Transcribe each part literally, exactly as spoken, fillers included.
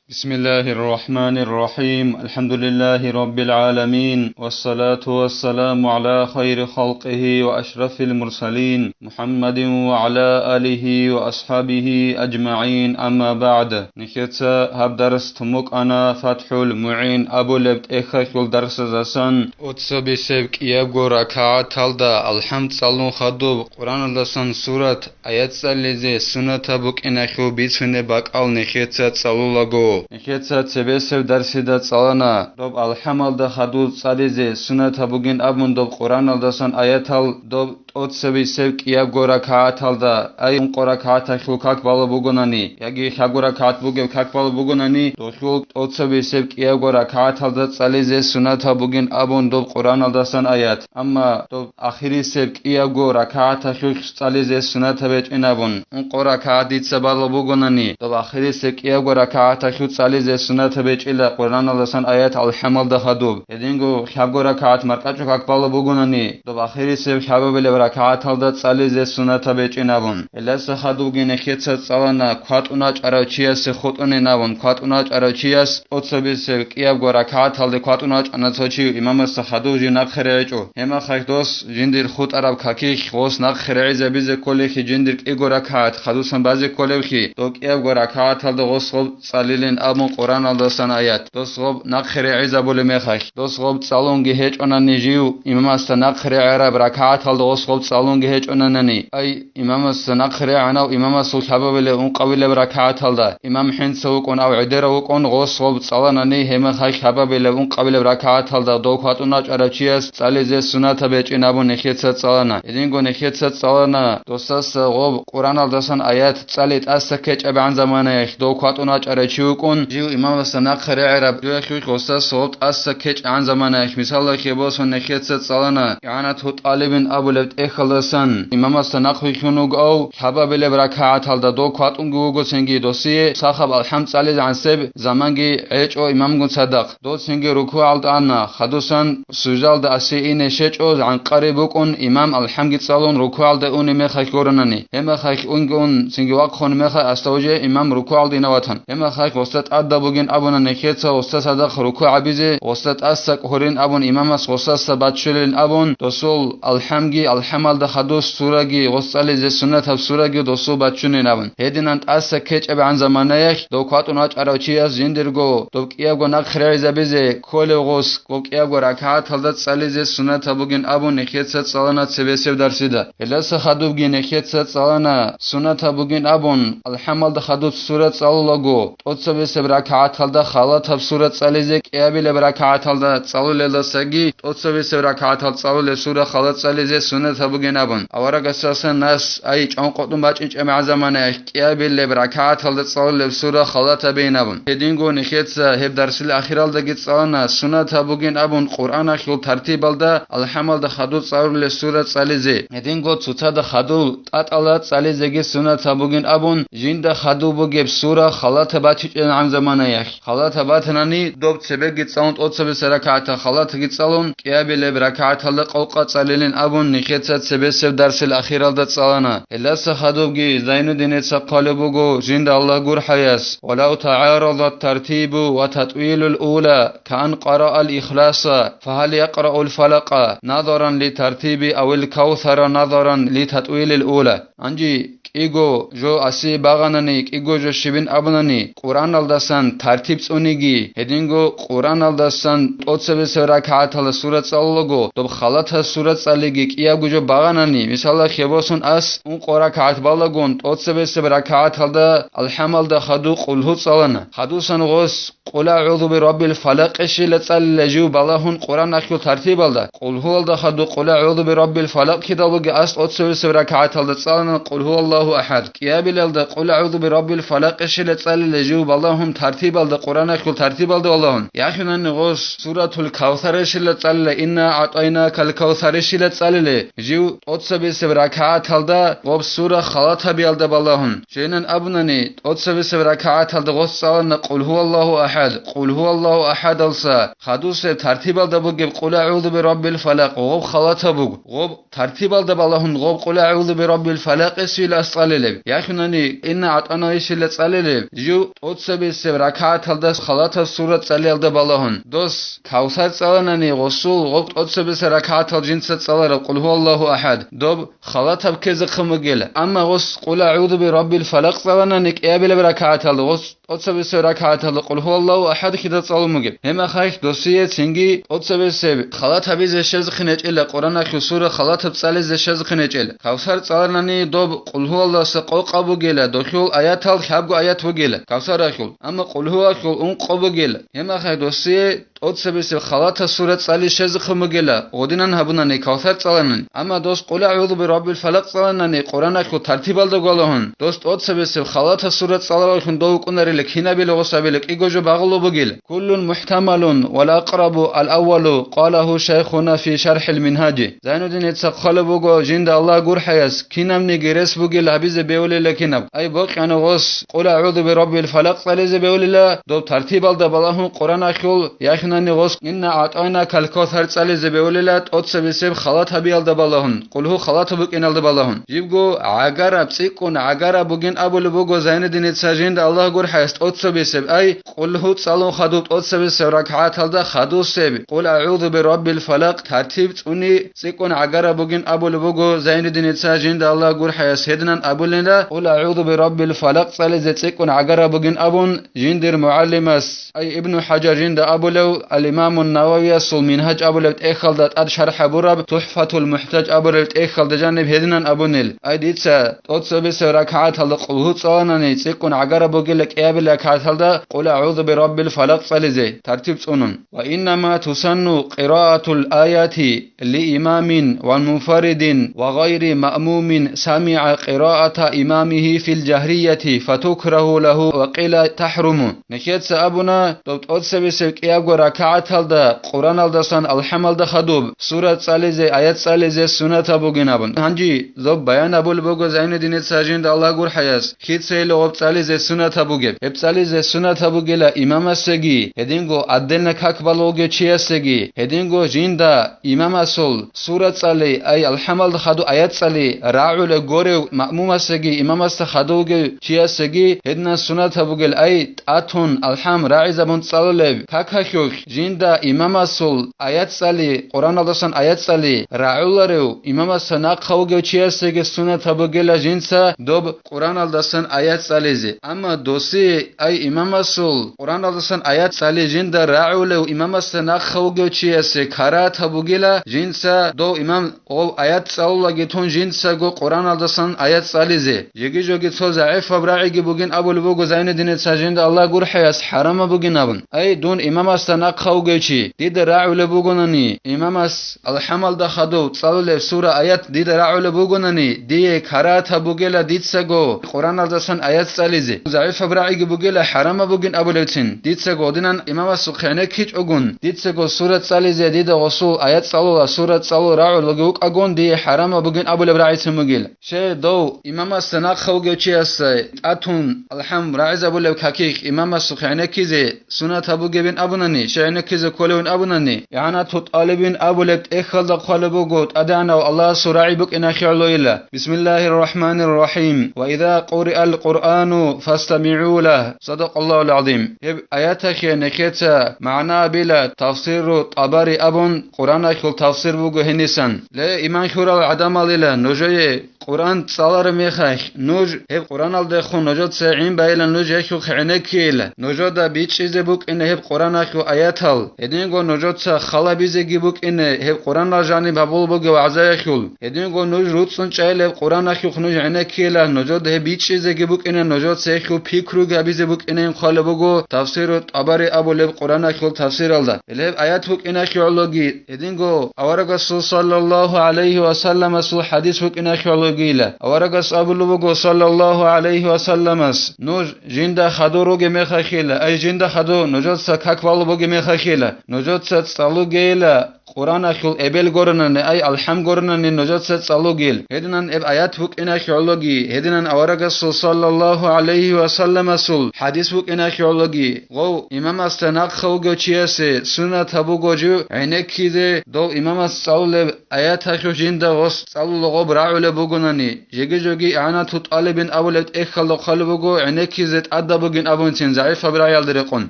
بسم الله الرحمن الرحيم. الحمد لله رب العالمين. والصلاة والسلام على خير خلقه وأشرف المرسلين محمد وعلى آله وأصحابه أجمعين. أما بعد. Нехеца гьаб дарс тумукъана ФатхӀул МугӀин абулеб тӀехьалъул дарсазасан. ТӀоцебесеб кӀиябго ракагӀаталда алхӀам цӀалун хадуб Къуръаналдасан сурат, аят цӀализе суннатаб букӀиналъул бицунеб бакӀал нехеца цӀалулаго. Нехеца цебесеб дарсида цӀалана, доб алхӀамалда хадув цӀализе суннатаб бугин абун доб Къуръаналдасан аятал доб тӀоцебесеб кӀиябго ракагӀаталда, ай ункъо ракагӀаталъул как балеб бугонани, яги лъабго ракагӀат бугеб как балеб бугонани, долъул тӀоцебесеб кӀиябго ракагӀаталда цӀализе суннатаб бугин абун доб Къуръаналдасан аят. Амма доб ахирисеб кӀиябго ракагӀаталъулъ цӀализе суннатаб гьечӀин абун, ункъо ракагӀат дица балеб бугонани, доб ахирисеб кӀиябго ракагӀаталъулъ цӀализе суннатаб гьечӀила Къуръаналдасан аят алхӀамалда хадуб. Гьединго лъабго ракагӀат маркӀачӀул как балеб бугонани, доб ахирисеб лъабабилеб ракагӀаталда цӀализе суннатаб гьечӀин абун. Гьелдаса хадубги нехеца цӀалана кватӀун вачӀарав чиясе хутӀунин абун, кватӀун вачӀарав чияс тӀоцебесеб кӀиябго ракагӀаталде кватӀун вачӀана цо чи имамасда хадув жив нахъе регӀичӀо. Гьебмехалъ дос жиндир хутӀараб какилъ гъос нахъе регӀизабизе кколелъи жиндир кӀиго ракагӀат хадусан базе кколевлъи, доб кӀиябго ракагӀаталда гъос гъоб цӀалилин абун Къуръаналдасан аят. Дос гъоб нахъе регӀизабулеб мехалъ, дос гъоб цӀалунги гьечӀонани жив имамасда нахъе регӀараб ракагӀаталда гъос гъоб цӀалунги гьечӀонанани, ай, имамасда нахъе регӀанав имамасул лъабабилеб ункъабилеб ракагӀаталда, имам хӀинца вукӀун ав гӀедерав вукӀун гъос гъоб цӀаланани, гьебмехалъ лъабабилеб ункъабилеб ракагӀаталда дов кватӀун вачӀарав чияс цӀализе суннатаб гьечӀин абун нехеца цӀалана. Гьединго нехеца цӀалана, досаса гъоб Къуръаналдасан аят цӀали тӀаса ккечӀебгӀан заманаялъ дов кватӀун вачӀарав чи вукӀун, жив имамасда нахъе регӀараб жоялъулъ гъосас гъоб тӀаса ккечӀегӀан заманаялъ, мисалалъе босун, нехеца цӀалана, ИгӀанату ТӀалибин абулеб тӀехьалдасан имамасда нахъ вихьун вугав, лъабабилеб ракагӀаталда дов кватӀунги вуго цинги досие сахаб алхӀам цӀализегӀансеб заманги гьечӀо имамгун цадахъ. Дов цинги рукугӀалда ана, хадусан суждалда асе ине щвечӀо, гӀанкъари букӀун, имам алхӀамги цӀалун рукугӀалда унеб мехалъ гуронани. Гьебмехалъ унги ун, цинги вахъун мехалъ, астауже имам рукугӀалда ина ватан. Гьебмехалъ гъосда тӀадаб бугин абуна нехеца гъосда цадахъ рукугӀ гьабизе, гъосда тӀаса кӀ гьорин абун имамас гъосаса баччулин абун, досул алхӀамги, алхӀамалда хадус сураги гъос цӀализе суннатаб сураги досул баччунин абун. Гьединан тӀаса ккечӀебгӀан заманаялъ дов кватӀун вачӀарав чияс жиндирго доб кӀиябго нахъ регӀизабизе кколев гъос, гъоб кӀиябго ракагӀаталда цӀализе суннатаб бугин абун нехеца цӀалана цебесеб дарсида. Гьелдаса хадубги нехеца цӀалана суннатаб бугин абун, алхӀамалда хадуб сура цӀалулаго, тӀоцебесеб ракагӀаталда халатаб сура цӀализе, кӀиабилеб ракагӀаталда цӀалулелдасаги тӀоцебесеб ракагӀатал цӀалулеб сура халат цӀализе суннатаб бугин абун. Аварагасдасан нас, ай, чӀонкъотӀун бачӀинчӀебгӀан заманаялъ кӀиабилеб ракагӀаталда цӀалулеб сура халатабейин абун. Гьединго нехеца гьеб дарсил ахиралдаги цӀалана суннатаб бугин абун Къуръаналъул тартибалда алхӀамалда хадуб цӀалулеб сура цӀализе. Гьединго цоцазда хадуб тӀатӀала цӀализеги суннатаб бугин абун, жинда хадуб бугеб сура халатаб батичӀебгӀан заманаялъ. Халатаб батанани, доб цебеги цӀалун тӀоцебесеб ракагӀатал халатги цӀалун, кӀиабилеб ракагӀаталда къокъа цӀалилин абун, нехеца цебесеб дарсил ахиралда цӀалана. Гьелдаса хадубги Зайнуддиница хъвалеб буго жинда Аллагь гурхӀаяс: «ولو تعارض الترتيب وتطويل الأولى كأن قرأ الإخلاص فهل يقرأ الفلق نظرا للترتيب أو الكوثر نظرا لتطويل الأولى». Гьанже кӀиго жо асе багъанани, кӀиго жо щибин абунани, Къуръаналдасан тартиб цӀуниги, гьединго Къуръаналдасан тӀоцебесеб ракагӀаталда сура цӀалулаго, доб халатаб сура цӀалиги кӀиябго жо багъанани, мисалалъе босун, ас ункъо ракагӀат балагун, тӀоцебесеб ракагӀаталда алхӀамалда хадуб къулгьу цӀалана. Хадусан гъос «Къул агӀузу бираббил фалакъ» щила цӀалила жив балагьун Къуръаналъул тартибалда. Къулгьуялда хадуб «Къул агӀузу бираббил фалакъ» кидал бугеб ас тӀоцебесеб ракагӀаталда цӀалана «Къул гьуваллагьу ахӀад». КӀиабилелда «Къул агӀузу бираббил фалакъ» щила цӀалила жив балагьун тартибалда, Къуръаналъул тартибалда балагьун. Яхинани гъос «Суратул Кавсар» щила цӀалила, «Инна аътӀайнакал кавсар» щила цӀалила жив тӀоцебесеб ракагӀаталда гъоб сура халатабиялда балагьун. Щайин абунани, тӀоцебесеб ракагӀаталда гъос цӀалана «Къул гьуваллагьу ахӀад», «Къул гьуваллагьу ахӀадалса» хадусеб тартибалда бугеб «Къул агӀузу бираббил фалакъ», гъоб халатаб буго, гъоб тартибалда балагьун, гъоб «Къул агӀузу бираббил фалакъ» щила цӀалилеб, яхинани инна гӀатӀана ишила цӀалилеб, жив тӀоцебесеб ракагӀаталда халатаб сура цӀалиялда балагьун. Дос Кавсар цӀаланани гъосул гъоб тӀоцебесеб ракагӀатал жинца цӀалараб Къул гьуаллагьу ахӀад, доб халатаб ккезехъин бугела. Амма гъос Къул агӀузу би раббил фалакъ цӀаланани кӀиабилеб ракагӀаталда, гъос тӀоцебесеб ракагӀаталда Къул гьуаллагьу ахӀад хида цӀалун бугеб. Гьеб мехалъ досие цинги тӀоцебесеб халат гьабизе щезехъин гьечӀела, Къураналъул сура халатаб цӀализе щезехъин гьечӀела. Кавсар цӀаланани доб Къул гьуаллагьуса къокъаб бугела, дохьул аятал лъабго аят бугела Кавсаралъул, амма Къул гьуаллагьул ункъо бугела. Гьеб мехалъ досие тӀоцебесеб халатаб сура цӀали щезехъин бугела, гъодинан гьабунани Кавсар цӀаланани. Амма дос Къул агӀузу би раббил фалакъ цӀаланани Къураналъул тартибалда гвалагьун, дос тӀоцебесеб халатаб сура цӀалараллъун дов вукӀунарила кинабила гъос абила кӀиго жо багъулеб бугел. Куллун мухӀтамалун вал акърабу ал-аввалу, къалагьу шайхуна фи шархӀил мингьажи. Зайнуддиница хъвалеб буго жинда Аллагь гурхӀаяс, кинабниги рес бугел гьабизе бевлила кинаб. Ай бокьани гъос Къул агӀузу би раббил фалакъ цӀализе бевлила, доб тартибалда балагьун Къураналъул, яхинани гъос инна гӀатӀайнакал кавсар цӀализе бевлила, тӀоцебесеб халат гьабиялда балагьун, Къул гьу халатаб букӀиналда балагьун. Жибго гӀагараб, цӀикӀкӀун гӀагараб бугин абулеб буго Зайнуддиница жинда Аллагь гурхӀаяс тӀоцебесеб, ай, Къул гьу цӀалун хадуб тӀоцебесеб ракагӀаталда хадусеб Къул агӀузу би раббил фалакъ тартиб цӀуни цӀикӀкӀун гӀагараб бугин абулеб буго Зайнуддиница жинда Аллагь гурхӀаяс, гьединан абулинда, Къул агӀузу би раббил фалакъ цӀализе цӀикӀкӀун гӀагараб бугин абун, жиндир мугӀалимас, ай Ибну ХӀажар жинда абулев, ал-Имамун Нававиясул Мингьаж абулеб тӀехьалда тӀад шархӀ гьабураб ТухӀфатул МухӀтаж абулеб тӀехьалда жаниб гьединан абунел, ай дица тӀоцебесеб ракагӀаталда Къул гьу цӀаланани цӀикӀкӀун гӀагараб бугела, кӀиабилеб ракагӀаталда Къул агӀузу би раббил фалакъ цӀализе тартиб цӀунун. Ва иннама тусанну къираатул аяти лиимамин ва мунфаридин ва гъайри маъмумин самигӀа къираата имамигьи фил жагьрияти фатукрагьу лагьу ва къила тахӀруму. Нехеца абуна, доб тӀоцебесеб кӀиябго ракагӀаталда Къураналдасан алхӀамалда хадуб сура цӀализе, аят цӀализе сунатаб бугин абун. Гьанже доб баян абулеб буго Зайнуддиница жинда Аллагь гурхӀаяс, кицайило гъоб цӀализе сунатаб бугеб. Гьеб цӀализе сунатаб бугела имамасеги, гьединго отдельно как балугев чиясеги, гьединго жинда имамасул сура цӀали, ай алхӀамалда хаду аят цӀали рагӀулев горев маъмумасеги, имамасда хадув вугев чиясеги гьединан сунатаб бугел, ай тӀатун алхӀам рагӀизабун цӀалулеб какалъулъ жинда имамасул аят цӀали, Къураналдасан аят цӀали рагӀуларев имамасда нахъа вугев чиясеги сунатаб бугела жинца доб Къураналдасан аят цӀализе. Амма досие, ай имамасул Къураналдасан аят цӀали жинда рагӀулев имамасда нахъа вугев чиясе карагьатаб бугела жинца дов имам гъов аят цӀалулаги тун жинцаго Къураналдасан аят цӀализе. Жеги-жоги цо загӀипаб рагӀиги бугин абулеб буго Зайнуддиница жинда Аллагь гурхӀаяс хӀарамаб бугин абун. Ай, дун имамасда нахъа вугев чи, дида рагӀулеб бугонани, имамас алхӀамалда хадув цӀалулеб сура аят дида рагӀулеб бугонани, дие карагьатаб бугела дицаго Къураналдасан аят цӀализе. ЗагӀипаб рагӀиги бугела хӀарамаб бугин абулебцин, дицаго гъодинан имамасухъ гӀенеккичӀогун, дицаго сура цӀализе дида гъосул аят цӀалула, сура цӀалул рагӀулаги вукӀагун, дие хӀарамаб бугин абулеб рагӀицин бугел. Щай дов имамасда нахъа вугев чиясда тӀатун алхӀам рагӀизабулеб какихъ имамасухъ гӀенеккизе сунатаб бугебин абунани, щай гӀенеккизе кколевин абунани, ИгӀанату ТӀалибин абулеб тӀехьалда хъвалеб буго ТӀадегӀанав Аллагьасул рагӀи букӀинахъе гӀолойила. Бисмиллагьир рахӀманир рахӀим. Ва иза къуриал Къуръану фастамигӀу лагь. Садакъаллагьул гӀазим. Гьеб аятахъе нехеца магӀна абила, тафсиру ТӀабари абун, Къураналъул тафсир буго гьенисан. Ле, иман лъурал гӀадамалила, нужее Къуръан цӀалараб мехалъ, нуж гьеб Къуръаналдехун нужеца гӀин байилан нуж гьелъухъ гӀенеккейила. Нужеда бичӀчӀизе букӀине гьеб Къуръаналъул аятал, гьединго нужеца халабизеги букӀине гьеб Къуръанал жаниб гьабул бугеб вагӀзаялъул, гьединго нуж руцӀцӀун чӀайилеб Къуръаналъухъ нуж гӀенеккейила, нужеда гьеб бичӀчӀизеги букӀине, нужеца гьелъул пикруги гьабизе букӀинейин хъвалеб буго тафсиру ТӀабари абулеб Къуръаналъул тафсиралда. Гьелеб аят букӀинахъе гӀологи, гьединго аварагасул саллаллагьу гӀалайгьи ва салламасул хӀадис букӀинахъе гӀологийила. Аварагас абулеб буго, саллаллагьу гӀалайгьи ва салламас: «Нуж жинда хадур ругеб мехалъила, ай жинда хадур нужеца как балеб бугеб мехалъила, нужеца цӀалугейила, Къураналъул эбел горнани, ай, алхӀам горнани нужеца цӀалугил. Гьединан эб аят букӀиналъе гӀологи, гьединан аварагасул саллаллагьу гӀалайгьи ва салламасул хӀадис букӀиналъе гӀологи, гъов имамасда нахъа вугев чиясе суннат гьабуго жив гӀенеккизе, дов имамас цӀалулеб аяталъулъ жинда гъос цӀалула гъоб рагӀулеб бугонани, жеги-жоги игӀанату тӀалибин абулеб тӀехьалда хъвалеб буго гӀенеккизе тӀадаб бугин абунцин загӀипаб рагӀиялда рекъон.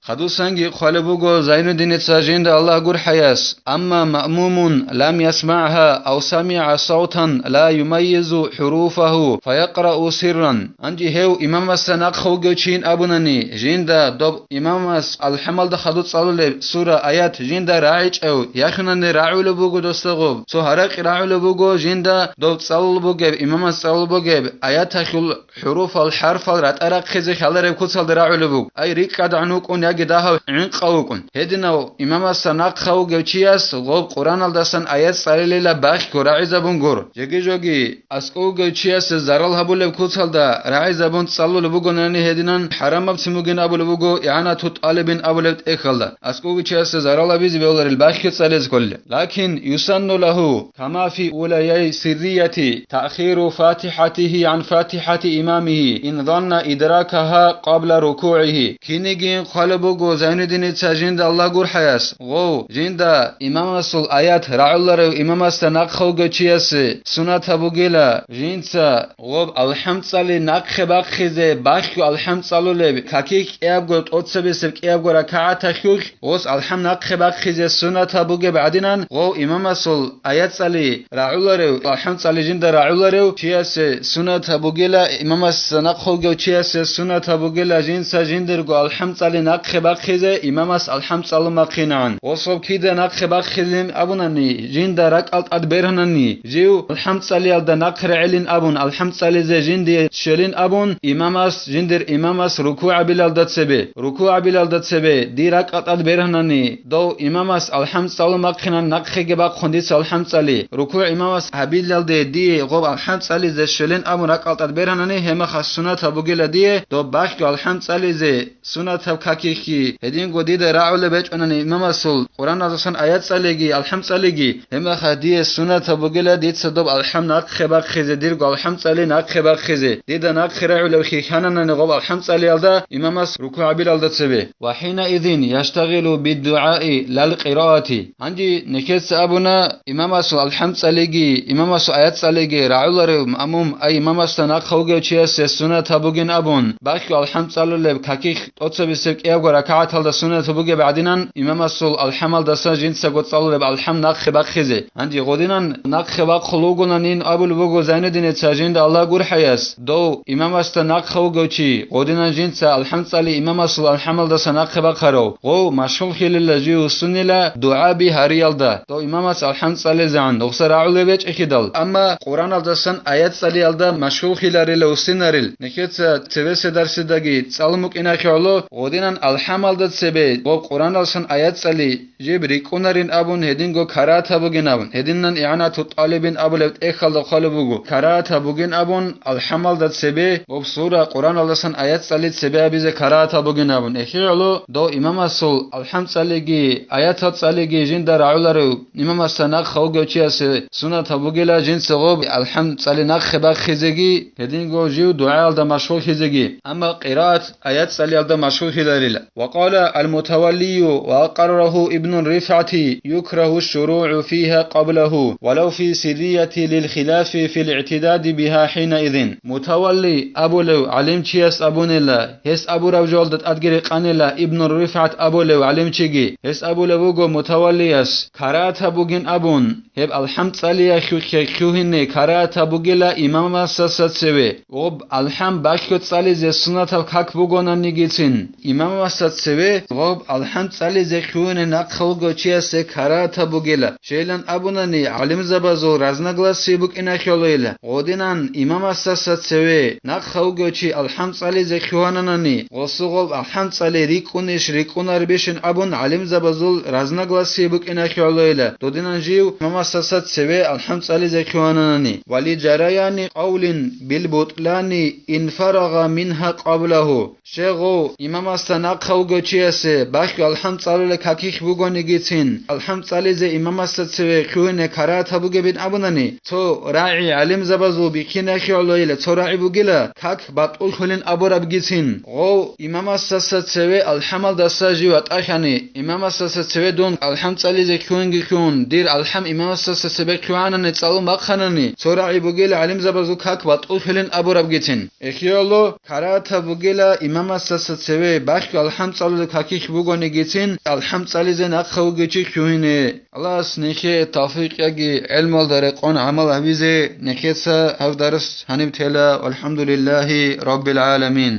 Хадусанги хъвалеб буго Зайнуддиница жинда Аллагь гурхӀаяс: «Амма маъмумун лам ясмагӀгьа ав самигӀа савтан ла юмаййизу хӀуруфагьу фаякърау сирран». Гьанже гьев имамасда нахъа вугев чийин абунани, жинда доб имамас алхӀамалда хадуб цӀалулеб сура, аят жинда рагӀичӀев яхинани рагӀулеб буго досда гъоб, цо гьаракь рагӀулеб буго жинда доб цӀалулеб бугеб, имамас цӀалулеб бугеб аяталъул хӀуруфал, хӀарфал ратӀа рахъизе хьалареб куцалда рагӀулеб буго, ай рикӀкӀад гӀан вукӀун яги дагьав гӀинкъав вукӀун. Гьединав имамасда нахъа вугев чияс гъоб Къураналдасан аят цӀалилила бахьго рагӀизабун гур. Жеги-жоги аскӀов вугев чиясе зарал гьабулеб куцалда рагӀизабун цӀалулеб бугонани гьединан хӀарамабцин бугин абулеб буго игӀанату тӀалибин абулеб тӀехьалда. АскӀов вугев чиясе зарал гьабизе бегьуларел бахьги цӀализе кколел. Лакин юсанну лагьу, кама фи улаяй сиррияти, таъхиру фатихӀатигьи гӀан фатихӀати имамигьи, ин занна идракагьа къабла рукугӀигьи. Кинигин хъвалеб буго Зайнуддиница жинда Аллагь гурхӀаяс, гъов, жинда имамасул аят рагӀуларев имамасда нахъа вугев чиясе суннат гьабугила, жинца гъоб алхӀам цӀали нахъе бахъизе, бахьго алхӀам цӀалулеб, каких кӀиябго, тӀоцебесеб кӀиябго ракагӀаталъулъ, гъос алхӀам нахъе бахъизе суннат гьабугеб гӀадинан, гъов имамасул аят цӀали рагӀуларев, алхӀам цӀали жинда рагӀуларев чиясе суннат гьабугила, имамасда нахъа вугев чиясе суннат гьабугила, жинца жиндирго алхӀам цӀали нахъе бахъизе имамас алхӀам цӀалун бахъинегӀан. Гъособ кида нахъе бахъилин абунани, жинда ракӀал тӀад бергьанани, жив алхӀам цӀалиялда нахъе регӀилин абун, алхӀам цӀализе жиндие щелин абун, имамас, жиндир имамас рукугӀ гьабилалда цебе, рукугӀ гьабилалда цебе дир ракӀал тӀад бергьанани, дов имамас алхӀам цӀалун бахъинан нахъеги бахъун дица алхӀам цӀали, рукугӀ имамас гьабилалде дие гъоб алхӀам цӀализе щелин абун ракӀал тӀад бергьанани, гьебмехалъ суннат гьабугила дие доб бахьго алхӀам цӀализе, суннатаб какихьги, гьединго дида рагӀулеб гьечӀонани имамасул Къураналдасан аят цӀалиги, алхӀам цӀалиги, гьебмехалъ дие суннатаб бугила дица доб алхӀам нахъе бахъизе, дирго алхӀам цӀали нахъе бахъизе. Дида нахъе рагӀулев хьихьананани гъоб алхӀам цӀалиялда имамас рукугӀ гьабилалда цебе. Ва хӀинаизин яштагъилу биддугӀаи лал къираати. Гьанже нехеца абуна, имамасул алхӀам цӀалиги, имамасул аят цӀалиги рагӀуларев маъмум, ай имамасда нахъа вугев чиясе суннат гьабугин абун, бахьго алхӀам цӀалулеб, каких тӀоцебесеб кӀиябго ракагӀаталда суннат бугеб гӀадинан, имамасул алхӀамалдаса жинцаго цӀалулеб алхӀам нахъе бахъизе. Гьанже гъодинан нахъе бахъулев вугонанин абулеб буго Зайнуддиница жинда Аллагь гурхӀаяс, дов имамасда нахъа вугев чи, гъодинан жинца алхӀам цӀали имамасул алхӀамалдаса нахъе бахъарав, гъов машгьуллъилила жив вуссунила дугӀаби гьариялда, дов имамас алхӀам цӀализегӀан, гъуса рагӀулеб гьечӀелъидал, амма Къураналдасан аят цӀалиялда машгьуллъиларила вуссинарил. Нехеца цебесеб дарсидаги цӀалун букӀиналъе гӀоло, гъодинан алхӀамалда цебе гъоб Къураналдасан аят цӀали жиб рикӀкӀунарин абун гьединго карагьат гьабугин абун, гьединан игӀанату тӀалибин абулеб тӀехьалда хъвалеб буго, карагьат гьабугин абун, алхӀамалда цебе гъоб сура Къураналдасан аят цӀали цебе гьабизе карагьат гьабугин абун. Эхе гӀоло дов имамасул алхӀам цӀалиги, аятал цӀалиги жинда рагӀуларев имамасда нахъа вугев чиясе суннат гьабугила жинца гъоб алхӀам цӀали нахъе бахъизеги, гьединго жив дугӀаялда машгьуллъизеги. Амма къираат аят цӀалиялда машгьуллъиларила. Ва къала ал-Мутаваллию ва акъаррагьу Ибнун РифгӀати: «Юкрагьу шуругӀу фигьа къаблагьу, валав фи сиррияти лил хилафи фил игӀтидади бигьа хӀинаизин». Мутавалли абулев гӀалимчияс абунила, гьес абураб жоялда тӀадги рекъанила Ибнун РифгӀат абулев гӀалимчиги. Гьес абулеб буго Мутаваллияс, карагьат гьабугин абун, гьеб алхӀам цӀалиялъухъе лъугьине карагьат гьабугила имамасдаса цеве. Гъоб алхӀам бахьго цӀализе суннатаб как бугонанигицин, имамасда цеве гъоб алхӀам цӀализе лъугьине нахъа вугев чиясе карагьат гьабугила. Щайилан абунани, гӀалимзабазул разногласие букӀиналъе гӀолойила. Гъодинан имамасдаса цеве нахъа вугев чи алхӀам цӀализе лъугьананани, гъосул гъоб алхӀам цӀали рикӀкӀунищ, рикӀкӀунарбищин абун гӀалимзабазул разногласие букӀиналъе гӀолойила, додинан жив имамасдаса цеве алхӀам цӀализе лъугьананани. Ва ли жараяни къавлин бил бутӀлани ин фарагъа мингьа къаблагьу. Щегъов имамасда нахъ Нахъа вугев чиясе бахъго алхӀам цӀалулеб какихь бугонигицин, алхӀам цӀализе имамасда цеве лъугьине карагьатаб бугебин абунани, цо рагӀи гӀалимзабазул бихьинахье гӀолойила цо рагӀи бугила, как батӀуллъулин абурабгицин. Гъов имамасдаса цеве алхӀамалдаса жив ватӀалъани, имамасдаса цеве дун алхӀам цӀализе лъугьинги лъугьун, дир алхӀам имамасдаса цебе лъугьанани цӀалун бахъанани, цо рагӀи бугила гӀалимзабазул как батӀуллъулин абурабгицин. Эхиялъул карагьатаб бугила имамасдаса цеве бахъго алхӀам цӀалулеб какихь бугонигицин, алхӀам цӀализе нахъа вугев чи лъугьине. Аллагьас нехее тавфикъ яги гӀелмалда рекъон гӀамал гьабизе, нехеца гьаб дарс гьаниб тела. ВалхӀамдулиллагьи раббил гӀаламин.